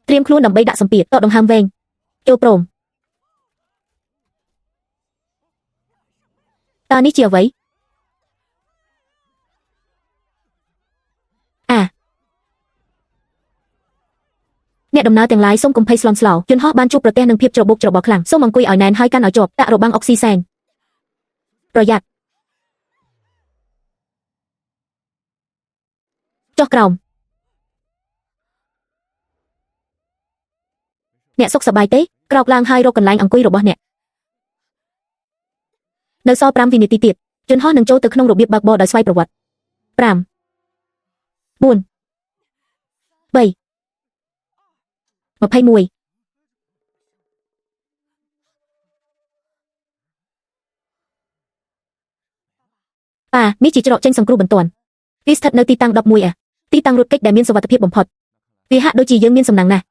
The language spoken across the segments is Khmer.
ត្រៀមខ្លួនដើម្បីដាក់សម្ពាធតដង្ហើមវែងចូលព្រមតើនេះជាអ្វីអាអ្នកដំណើរទាំងឡាយសូមកុំភ័យស្លន់ស្លោយន្តហោះបានជួបប្រទះនឹងភាពច្របូកច្របល់ខ្លាំងសូមអង្គុយឲ្យណែនហើយកាន់ឲ្យជាប់ដាក់របាំងអុកស៊ីសែនប្រយ័ត្នចុះក្រោមអ្នកសុខសប្បាយទេក្រោកឡើងហើយរកកន្លែងអង្គុយរបស់អ្នកនៅសល់5វិនាទីទៀតយន្តហោះនឹងចូលទៅក្នុងរបៀបបើកបរដោយស្វ័យប្រវត្តិ5 4 3 21ប៉ានេះជាច្រកចេញសង្គ្រោះបន្ទាន់វាស្ថិតនៅទីតាំង11អាទីតាំងរត់គេចដែលមានសុវត្ថិភាពបំផុតវាហាក់ដូចជាយើងមានសំណាងណាស់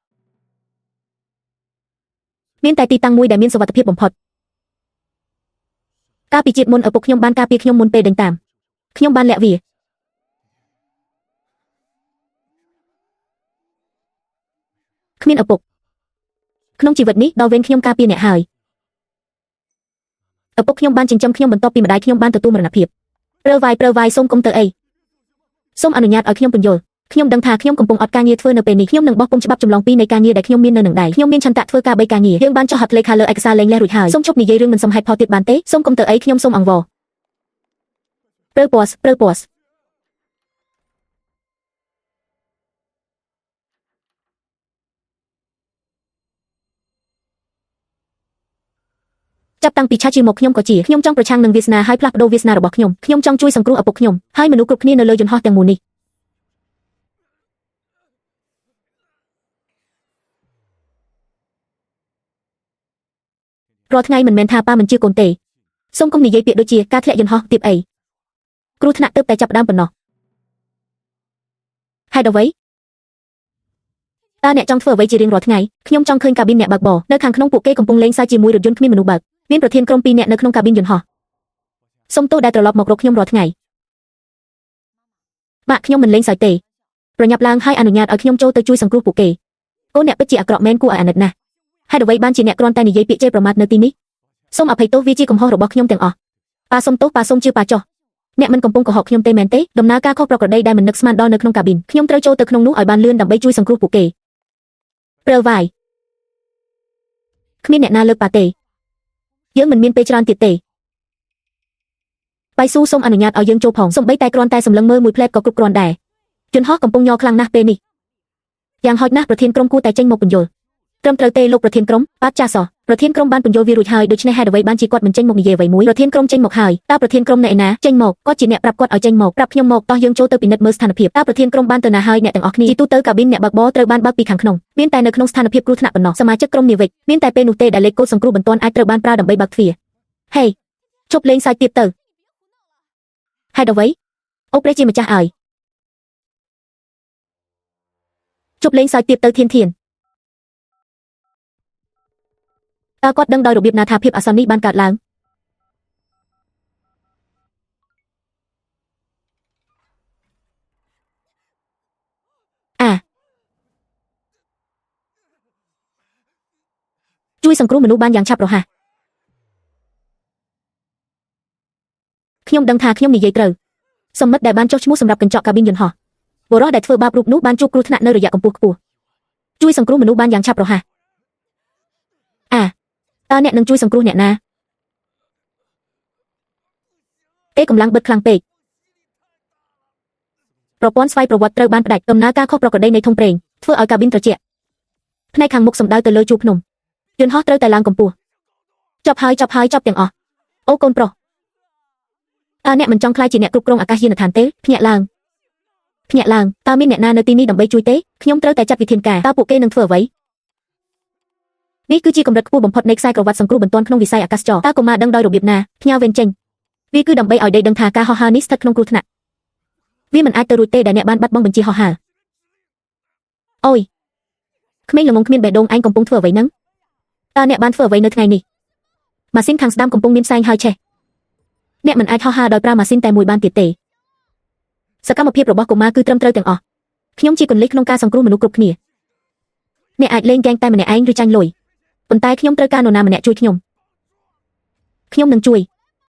មានតែទីតាំងមួយដែលមានសុវត្ថិភាពបំផុតកាលពីជាតិមុនឪពុកខ្ញុំបានការពារខ្ញុំមុនពេលដេញតាមខ្ញុំបានលាក់វាគ្មានឪពុកក្នុងជីវិតនេះដល់វេនខ្ញុំការពារអ្នកហើយឪពុកខ្ញុំបានចិញ្ចឹមខ្ញុំបន្ទាប់ពីម្ដាយខ្ញុំបានទទួលមរណភាពប្រើវាយប្រើវាយសូមកុំទៅអីសូមអនុញ្ញាតឲ្យខ្ញុំពន្យល់ខ្ញុំដឹងថាខ្ញុំកំពុងអត់ការងារធ្វើនៅពេលនេះខ្ញុំនឹងបោះពុម្ពច្បាប់ចម្លងពីរនៃការងារដែលខ្ញុំមាននៅនឹងដៃខ្ញុំមានឆន្ទៈធ្វើការ3ការងារយើងបានចុះហត្ថលេខាលើឯកសារលែងលះរួចហើយសូមឈប់និយាយរឿងមិនសមហេតុផលទៀតបានទេសូមកុំទៅអីខ្ញុំសូមអង្វរប្រើពស់ប្រើពស់ចាប់តាំងពីឆាជាមកខ្ញុំក៏ជាខ្ញុំចង់ប្រឆាំងនឹងវាសនាហើយផ្លាស់ប្ដូរវាសនារបស់ខ្ញុំខ្ញុំចង់ជួយសង្គ្រោះឪពុកខ្ញុំហើយមនុស្សគ្រប់គ្នានៅលើយន្តហោះទាំងមូលនេះរាល់ថ្ងៃមិនមែនថាប៉ាមិនជាកូនទេសូមកុំនិយាយពាក្យដូចជាការធ្លាក់យន្តហោះទៀតអីគ្រោះថ្នាក់ទើបតែចាប់ផ្ដើមប៉ុណ្ណោះហេតុអ្វីតើអ្នកចង់ធ្វើអ្វីជារៀងរាល់ថ្ងៃខ្ញុំចង់ឃើញកាប៊ីនអ្នកបើកបរនៅខាងក្នុងពួកគេកំពុងលេងសើចជាមួយរថយន្តគ្មានមនុស្សបើកមានប្រធានក្រុម2នាក់នៅក្នុងកាប៊ីនយន្តហោះសូមទោសដែលត្រឡប់មករកខ្ញុំរាល់ថ្ងៃម៉ាក់ខ្ញុំមិនលេងសើចទេប្រញាប់ឡើងហើយអនុញ្ញាតឲ្យខ្ញុំចូលទៅជួយសង្គ្រោះពួកគេកូនអ្នកពិតជាអាក្រក់មែនគួរឲ្យអាណិតណាស់ហេតុអ្វីបានជាអ្នកគ្រាន់តែនិយាយពាក្យជេរប្រមាថនៅទីនេះសូមអភ័យទោសវាជាកំហុសរបស់ខ្ញុំទាំងអស់ប៉ាសូមទោសប៉ាសូមជឿប៉ាចុះអ្នកមិនកំពុងកុហកខ្ញុំទេមែនទេដំណើរការខុសប្រក្រតីដែលមិននឹកស្មានដល់នៅក្នុងកាប៊ីនខ្ញុំត្រូវចូលទៅក្នុងនោះឲ្យបានលឿនដើម្បីជួយសង្គ្រោះពួកគេប្រើវាយគ្មានអ្នកណាលើកប៉ាទេយើងមិនមានពេលច្រើនទៀតទេបៃស៊ូសូមអនុញ្ញាតឲ្យយើងចូលផងសូម្បីតែគ្រាន់តែសម្លឹងមើលមួយផ្លែតក៏គ្រប់គ្រាន់ដែរយន្តហោះកំពុងញ័រខ្លាំងណាស់ពេលនេះយ៉ាងហោចណាស់ប្រធានក្រុមគួរតែចេញមកពន្យល់ត្រឹមត្រូវទេលោកប្រធានក្រុមបាទចាស់សោះប្រធានក្រុមបានពន្យល់វារួចហើយដូច្នេះហេតុអ្វីបានជាគាត់មិនចេញមកនិយាយអ្វីមួយប្រធានក្រុមចេញមកហើយតើប្រធានក្រុមនៅឯណាចេញមកគាត់ជាអ្នកប្រាប់គាត់ឲ្យចេញមកប្រាប់ខ្ញុំមកតោះយើងចូលទៅពិនិត្យមើលស្ថានភាពតើប្រធានក្រុមបានទៅណាហើយអ្នកទាំងអស់គ្នាជាទូទៅកាប៊ីនអ្នកបើកបរត្រូវបានបើកពីខាងក្នុងមានតែនៅក្នុងស្ថានភាពគ្រោះថ្នាក់ប៉ុណ្ណោះសមាជិកក្រុមនាវិកមានតែពេលនោះទេដែលលេខកូដសង្គ្រោះបន្ទាន់អាចត្រូវបានប្រើដើម្បីបើកទ្វារហេឈប់លេងសើចទៀតទៅហេតុអ្វីអូព្រះជាម្ចាស់អើយជប់លេងសើចទៀតទៅធានធានតើគាត់ដឹងដោយរបៀបណាថាភាពអាសន្ននេះបានកើតឡើងអាជួយសង្គ្រោះមនុស្សបានយ៉ាងឆាប់រហ័សខ្ញុំដឹងថាខ្ញុំនិយាយត្រូវសមិទ្ធដែលបានចុះឈ្មោះសម្រាប់កញ្ចក់កាប៊ីនយន្តហោះបុរសដែលធ្វើបាបរូបនោះបានជួបគ្រោះថ្នាក់នៅរយៈកម្ពស់ខ្ពស់ជួយសង្គ្រោះមនុស្សបានយ៉ាងឆាប់រហ័សអាតើអ្នកនឹងជួយសង្គ្រោះអ្នកណាទេកម្លាំងបិទខ្លាំងពេកប្រព័ន្ធស្វ័យប្រវត្តិត្រូវបានផ្ដាច់ដំណើរការខុសប្រក្រតីនៃធុងប្រេងធ្វើឲ្យកាប៊ីនត្រជាក់ផ្នែកខាងមុខសំដៅទៅលើជួរភ្នំយន្តហោះត្រូវតែឡើងកម្ពស់ចប់ហើយចប់ហើយចប់ទាំងអស់អូកូនប្រុសតើអ្នកមិនចង់ក្លាយជាអ្នកគ្រប់គ្រងអាកាសយានដ្ឋានទេភ្ញាក់ឡើងភ្ញាក់ឡើងតើមានអ្នកណានៅទីនេះដើម្បីជួយទេខ្ញុំត្រូវតែចាត់វិធានការតើពួកគេនឹងធ្វើអ្វីនេះគឺជាកម្រិតខ្ពស់បំផុតនៃខ្សែក្រវ៉ាត់សង្គ្រោះបន្ទាន់ក្នុងវិស័យអាកាសចរតើកុមារដឹងដោយរបៀបណាផ្ញើវេនចេញវាគឺដើម្បីឲ្យដីដឹងថាការហោះហើរនេះស្ថិតក្នុងគ្រោះថ្នាក់វាមិនអាចទៅរួចទេដែលអ្នកបានបាត់បង់បញ្ជាហោះហើរអូយក្មេងល្ងងគ្មានបេះដូងឯងកំពុងធ្វើអ្វីហ្នឹងតើអ្នកបានធ្វើអ្វីនៅថ្ងៃនេះម៉ាស៊ីនខាងស្ដាំកំពុងមានផ្សែងហើយឆេះអ្នកមិនអាចហោះហើរដោយប្រើម៉ាស៊ីនតែមួយបានទៀតទេសកម្មភាពរបស់កុមារគឺត្រឹមត្រូវទាំងអស់ខ្ញុំជាគន្លឹះក្នុងការសង្គ្រោះមនុស្សគ្រប់គ្នា អ្នកអាចលេងហ្គេមតែម្នាក់ឯងឬចាញ់លុយប៉ុន្តែខ្ញុំត្រូវការនរណាម្នាក់ជួយខ្ញុំខ្ញុំនឹងជួយ។